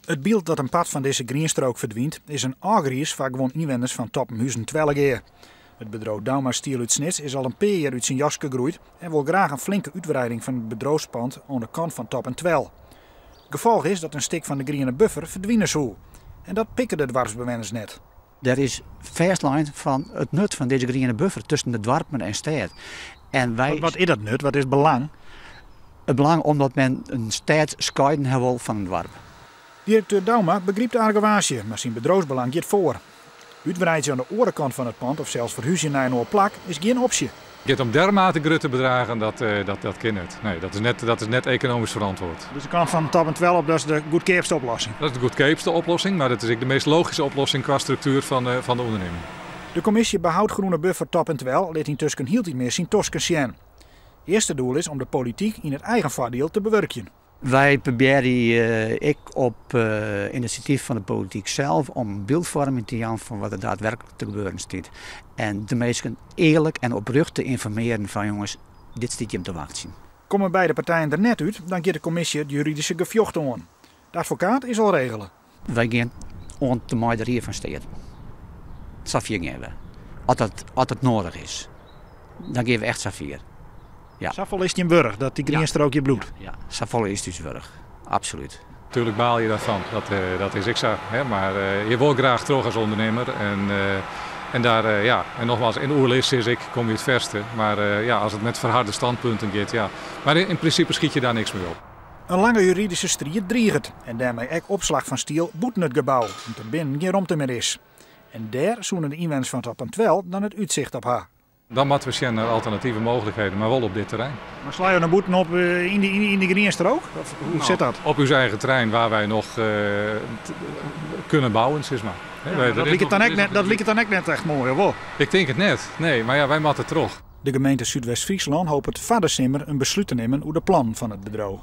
It byld dat in part fan dizze grienstrook ferdwynt, is in ôfgriis foar guon ynwenners fan Toppenhuzen-Twellegea. It bedriuw Douma Steel út Snits is al in pear jier út syn jaske groeid en wol graach in flinke útwreiding fan it bedriuwspand oan de kant fan Top en Twel. Gefolch is dat in stik fan de griene buffer ferdwine soe. En dat pikke de doarpsbewenners net. Der is fêstlein fan it nut fan dizze griene buffer tusken de doarpen en stêd. En wy. Wat is dat nut? Wat is it belang? It belang omdat men in stêd skeiden ha wol fan in doarp. Direkteur Douma begrypt de argewaasje, mar syn bedriuwsbelang giet foar. Útwreidzje oan de oare kant fan it pand of sels ferhúzje nei in oar plak is gjin opsje. It giet om dermate grutte bedragen, dat dat kin net. Nee, dat is net, dat is net ekonomysk ferantwurd. Dus de kant fan Top en Twel op, dat is de goedkeapste oplossing? Dat is de goedkeapste oplossing, mar dat is ek de meast logyske oplossing kwa struktuer fan de ûndernimming. De kommisje Behoud Groene Buffer Top en Twel lit yntusken hieltyd mear syn tosken sjen. Earste doel is om de polityk yn it eigen foardiel te bewurkjen. Wy probearje ek op inisjatyf fan de polityk sels om byldfoarming te jaan fan wat der daadwerklik te gebeuren stiet. En de minsken earlik en oprjocht te ynformearjen fan jonges, dit stiet jim te wachtsjen. Komme beide partijen der net út, dan giet de kommisje it juridyske gefjocht oan. De advokaat is al regele. Wy gean oant en mei de Rie fan Steat. Safier gean we. As dat, as dat nedich is. Dan gean we echt safier. Ja. Safolle is it jim wurdich dat dy grienstrook hjir bliuwt? Ja, safolle is it ús wurdich. Absolút. Tuerlik baal je daarvan, dat, dat is ek sa. Hè? Mar je wol graach troch as ûndernimmer. En, en daar, ja, en nogmaals, yn oerlis sis ik, kom je it ferste. Mar ja, as it met ferharde standpunten giet, ja. Mar yn prinsipe schiet je daar niks mee op. In lange juridyske striid driget en dêrmei ek opslach fan stiel bûten it gebou, om't der binnen gjin romte mear is. En dêr soene de ynwenners fan Top en Twel dan it útsicht op ha. Dan moatte we sjen nei alternative mooglikheden, mar wol op dit terrein. Mar sla jo dan bûten op yn dy grienstrook? Of hoe sit dat? Op ús eigen terrein waar wy noch kunnen bouwen, sis mar. Dat liket dan ek net, dat liket dan ek net echt moai, of wol? Ik tink it net, nee. Mar ja, wy moatte troch. De gemeente Súdwest-Fryslân hopet foar de simmer in beslút te nimmen oer de plannen fan it bedriuw.